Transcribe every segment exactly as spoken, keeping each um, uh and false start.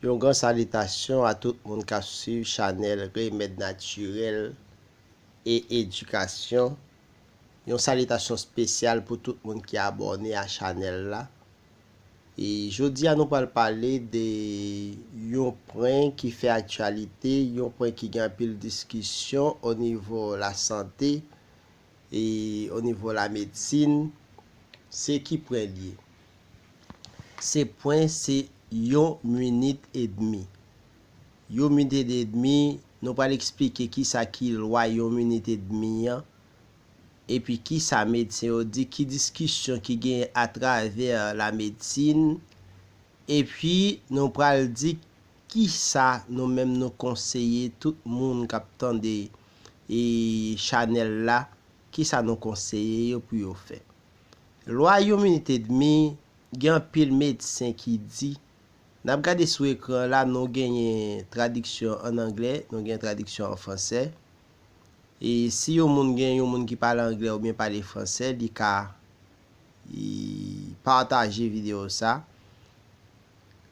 Yon gran salitasyon a tout moun k ap swiv chanèl Remèd Natirèl e Edikasyon. Yon salitasyon espesyal pou tout moun ki abòne a chanèl la. E jodi a nou pral pale de yon pwen ki fè aktyalite, yon pwen ki gen anpil diskisyon o nivo lasante e o nivo lamedsin. Se ki pwen l ye? Se pwen, se yon minit edmi. Yon minit edmi, nou pral eksplike kisa ki lwa yon minit edmi an, epi kisa medsen yo di, ki diskisyon ki gen atravè lamedsin, epi nou pral di kisa nou menm nou konseye tout moun k ap tande e chanèl la, kisa nou konseye yo pou yo fè. Lwa yon minit edmi, gen anpil medsen ki di, n ap gade sou ekran la, nou genyen tradiksyon ann anglè, nou genyen tradiksyon an fransè. E si yon moun gen yon moun ki pale anglè oubyen pale fransè, li ka e, pataje videyo sa.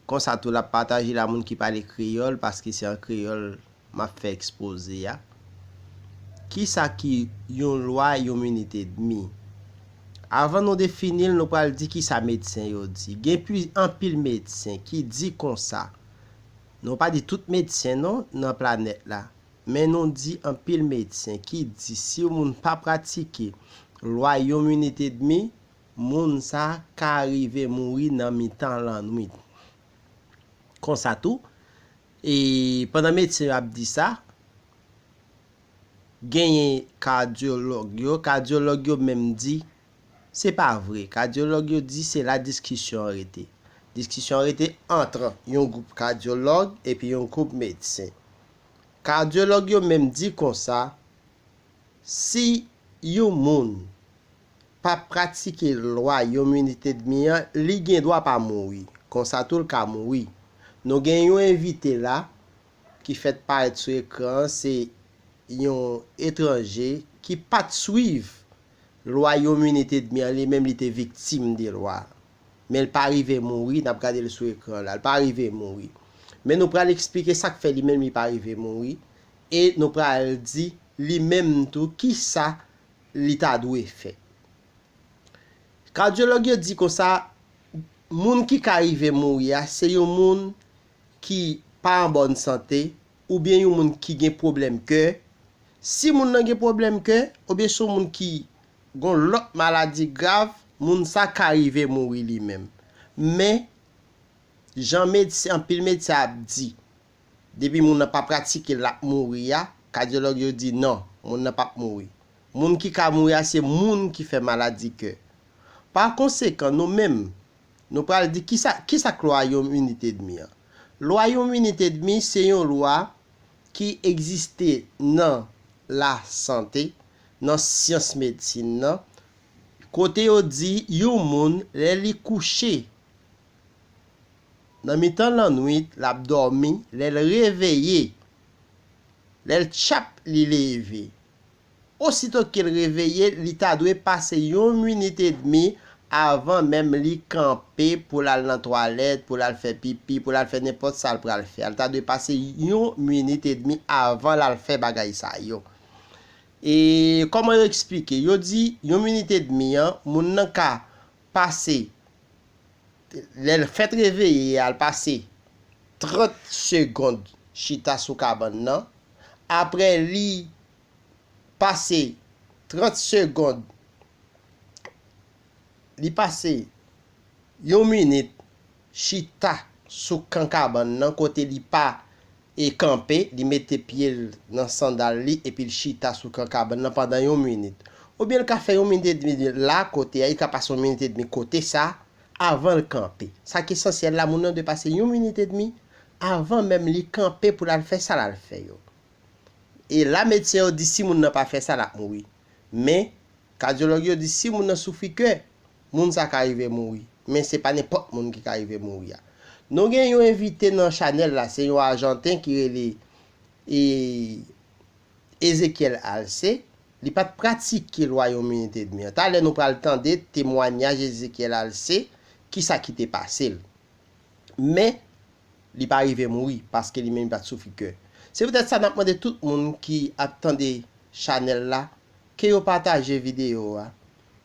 Konsa tou, l ap pataje l a moun ki pale kreyòl, paske se an kreyòl m ap fè ekspoze a. Kisa ki yon lwa yon minit edmi? Avan nou defini l, nou pral di kisa medsen yo di. Gen pli, anpil medsen ki di konsa. Nou pa di tout medsen non nan planèt la. Men nou di anpil medsen ki di si yon moun pa pratike lwa yon minit edmi, moun sa ka rive mouri nan mitan lannwit. Konsa tou, e pandan medsen yo ap di sa, genyen kadyològ yo, kadyològ yo menm di se pa vre. Kadyològ yo di se la diskisyon an rete. Diskisyon an rete ant yon gwoup kadyològ epi yon gwoup medsen. Kadyològ yo menm di konsa, si yon moun pa pratike lwa yon minit edmi an, li gen dwa pa mouri. Konsa tou l ka mouri. Nou gen yon envite la ki fèt parèt sou ekran an, se yon etranje ki pa t swiv lwa yon minit edmi an, li menm li te viktim de lwa. Men l pa rive mouri, n ap gade l sou ekran la, l pa rive mouri. Men nou pral eksplike sa k fè li menm li pa rive mouri, e nou pral di li menm tou kisa li ta dwe fè. Kadyològ yo di konsa, moun ki ka rive mouri a, se yon moun ki pa an bòn sante, oubyen yon moun ki gen pwoblèm kè. Si moun nan gen pwoblèm kè, oubyen se yon moun ki gon lòt maladi grav, moun sa ka rive mouri li menm. Men, jan medsen, anpil medsen ap di, depi moun nan pa pratike l, l ap mouri a, kadyològ yo di non, moun nan p ap mouri. Moun ki ka mouri a, se moun ki fè maladi kè. Pa konsekan, nou menm, nou pral di kisa, kisa k lwa yon minit edmi an. Lwa yon minit edmi, se yon lwa ki egziste nan lasante, nan syans medsin nan, kote yo di yon moun, lè li kouche, nan mitan lannwit, l ap dòmi, lè l reveye, lè l tchap, li leve. Osito ke l reveye, li ta dwe pase yon minit edmi avan menm li kanpe pou l al nan twalèt, pou l al fè pipi, pou l al fè nenpòt sa l pral fè. L ta dwe pase yon minit edmi avan l al fè bagay sa yo. E kòman yo eksplike? Yo di yon minit edmi an, moun nan ka pase, lè l fèt reveye a, l pase trant segonn chita sou kabann nan. Apre li pase trant segonn, li pase yon minit chita sou kan kabann nan kote li pa e kanpe, li mete pye l nan sandal li epi l chita sou kan kabann nan pandan yon minit. Oubyen l ka fè yon minit edmi la kote a, li ka pase yon minit edmi kote sa, avan l kanpe. Sa ki esansyèl la, moun nan dwe pase yon minit edmi avan menm li kanpe pou l al fè sa l al fè yo. E la medsen yo di si moun nan pa fè sa, l ap mouri. Men, kadyològ yo di si moun nan soufri kè, moun sa ka rive mouri. Men se pa nenpòt moun ki ka rive mouri a. Nou gen yon envite nan chanèl la, se yon Ajanten ki rele e, Ezekiel Alcé. Li pa t pratike lwa yon minit edmi an. Talè nou pral tande temwanyaj Ezekiel Alcé, kisa ki te pase l. Men, Li pa rive mouri, paske li menm li pa t soufri kè. Se poutèt sa n ap mande tout moun ki ap tande chanèl la, ke yo pataje videyo a.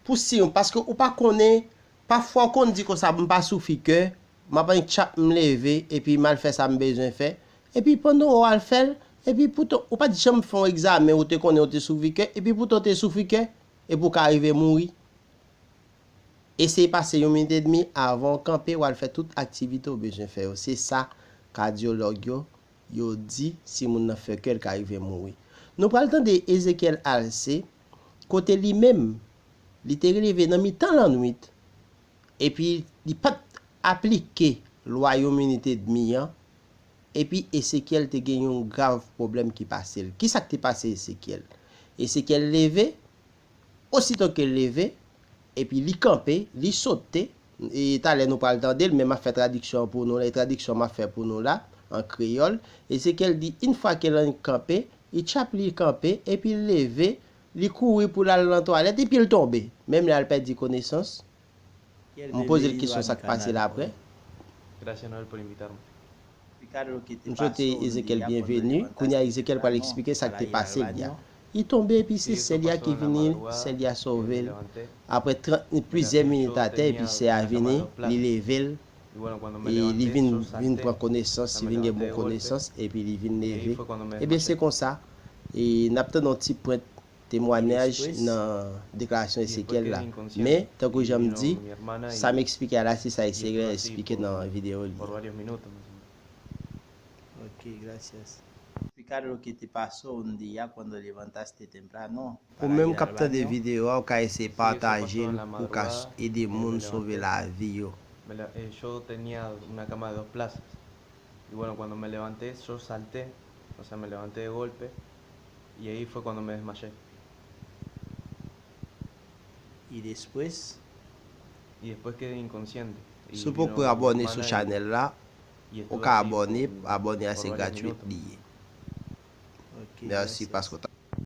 Pou si, paske ou pa konnen, pafwa ou konn di konsa, "M pa soufri kè, m ap annik tchap m leve, epi m al fè sa m bezwen fè." Epi pandan w al fè l, epi poutan, ou pa t janm fè yon egzamen, ou te konnen ou te soufri kè, epi poutan ou te soufri kè, epi ou ka rive mouri. Eseye pase yon minit edmi avan w kanpe, w al fè tout aktivite w bezwen fè yo. Se sa kadyològ yo, yo di, si moun nan fè kè, l ka rive mouri. Nou pral tande Ezekiel Alcé, kote li menm, li te leve nan mitan lannwit, epi li pa t aplike lwa yon minit edmi an, epi Ezekiel te gen yon grav pwoblèm ki pase l. Ki sa k te pase Ezekiel? Ezekiel leve, osito ke l leve, epi li kanpe, li sote, e talè nou pral tande l, men m ap fè tradiksyon an pou nou la, e tradiksyon m ap fè pou nou la, an kreyòl. Ezekiel di, yon fwa ke l annik kanpe, li tchap li kanpe, epi l leve, li kouri pou l al nan twalèt, epi l tonbe. Menm lè l pèdi konesans, m poze l kesyon sa k pase l apre. M swete Ezekiel byenveni. Kounye a Ezekiel pral eksplike sa k te pase li a. Li tonbe epi se sè li a ki vini, sè li a sove l. Apre trant, plizyè minit atè, epi sè a vini, li leve l. E li vin, vin pran konesans, li vin gen bon konesans, epi li vin leve. Ebyen, se konsa, e n ap tande yon ti pwent temwayaj nan deklarasyon Ezekiel la. Men, tankou jan m di, sa m eksplike a la, se sa Ezekiel eksplike nan videyo li. Ok, gracias. Explicar lo que te pasó un día cuando levantaste temprano. Ou menm k ap tande videyo a, ou ka eseye pataje l pou w ka ede moun sove lavi yo. Me le- eh, yo tenía una cama de dos plazas. Y bueno, cuando me levanté, yo salté, o sea, me levanté de golpe, y ahí fue cuando me desmayé. Y después? Y después quedé inconsciente. Y vino mi hermana y estuve así como por cuarenta minutos. Si w poko abòne sou chanèl la, ou ka abòne, abòne a se gratwit li ye. Ok, mèsi paske w ta